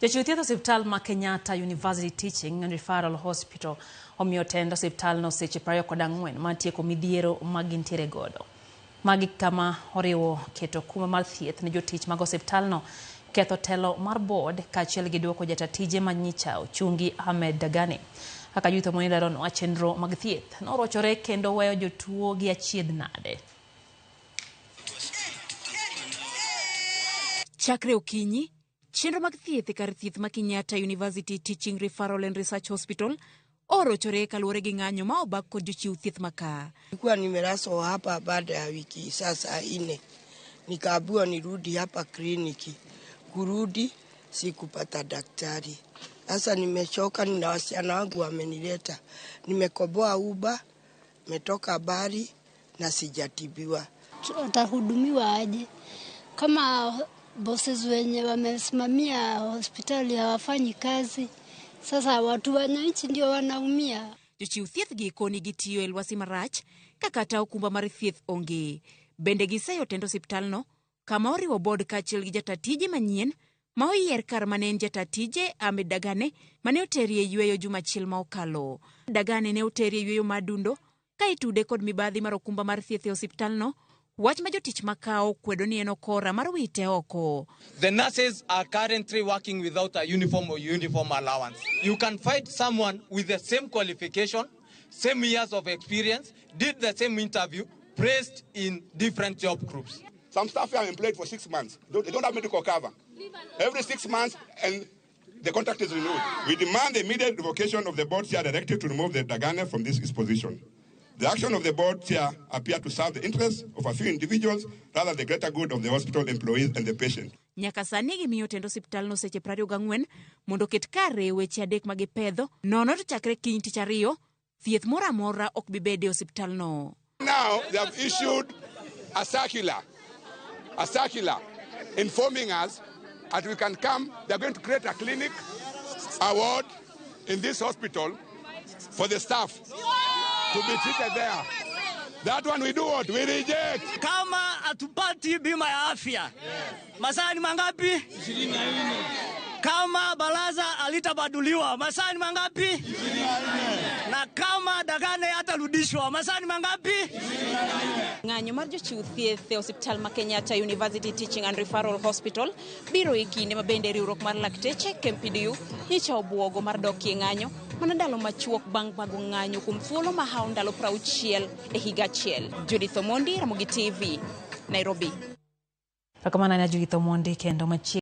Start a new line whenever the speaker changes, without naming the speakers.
Jochiw thieth osiptal ma Kenyatta University Teaching and Referral Hospital omiyo tend osiptalno seche 24 mar tieko midhiero ma gintiere godo. Magi kama oriwo keto kuma mar thieth ne jotich mag osiptalno, ketho telo mar board kaachiel gi duoko jata tije ma nyicha ochungi Ahmed Dagane. Kaka Judith Omondi leronwa chenro mag thieth norochore kendo weyo jotuo gi achiedh nade.
Chakre okinyi, chenro mag thieth e kar thieth ma Kenyatta University Teaching Referral and Research Hospital orochore kaluwore gi ng'anyo ma obak kod jochiw thieth maka.
Nilikuwa nimelazwa hapa baada ya wiki sasa 4, nikaambiwa nirudi hapa kliniki. Kurudi sikupata daktari. Sasa nimechoka, nina wasichana wangu wamenileta. Nimekoboa Uber, nimetoka mbali na sijatibiwa.
Watahudumiwa aje kama bosses wenye wamesimamia hospitali hawafanyi kazi? Sasa watu wananchi ndio wanaumia.
Jochiw thieth gi koni gitiyo e lwasi marach ka kata okumba mar thieth onge. Bende giseyo tend osiptalno kama oriwo board kaachiel gi jata tije manyien ma oyier kar mane en jata tije Ahmed Dagane mane oterie yweyo juma achiel ma okalo. Dagane ne oterie yweyo mar dundo ka itude kod mibadhi mar okumba mar thieth e osiptalno, wach ma jotich makao kwedo ni en okora mar wite oko.
The nurses are currently working without a uniform or uniform allowance. You can find someone with the same qualification, same years of experience, did the same interview, placed in different job groups.
Some staff are employed for 6 months. They don't have medical cover. Every 6 months, and the contract is renewed. We demand the immediate revocation of the board chair directive to remove the Dagane from this position. The action of the board chair appear to serve the interests of a few individuals rather than the greater good of the hospital employees and the patient.
Nyaka sani gimiyo tend osiptalno seche 24 mondo oket kare weche adek ma gipedho, nono to chakre kiny tich ariyo, thieth moro amora ok bi bede e osiptalno.
Now they have issued a circular informing us that we can come. They are going to create a clinic, a ward in this hospital for the staff to be treated there. That one we do what? We reject.
Kama hatupati bima ya afya, masaa ni mangapi? Kama baraza halitabaduliwa, masaa ni mangapi? Na kama Dagane hatarudishwa, masaa ni mangapi?
Ng'anyo mar jochiw thieth e osiptal ma Kenyatta University Teaching and Referral Hospital biro e kinde ma bende riwruok mar lakteche KMPDU nyicha obuogo mar dokie ng'anyo mana ndalo machuok bang' bago ng'anyo kuom thuolo mahawo ndalo 60 e higa achiel. Judith Omondi, Ramogi TV, Nairobi.
Erokamano ne Judith Omondi kendo machiegni.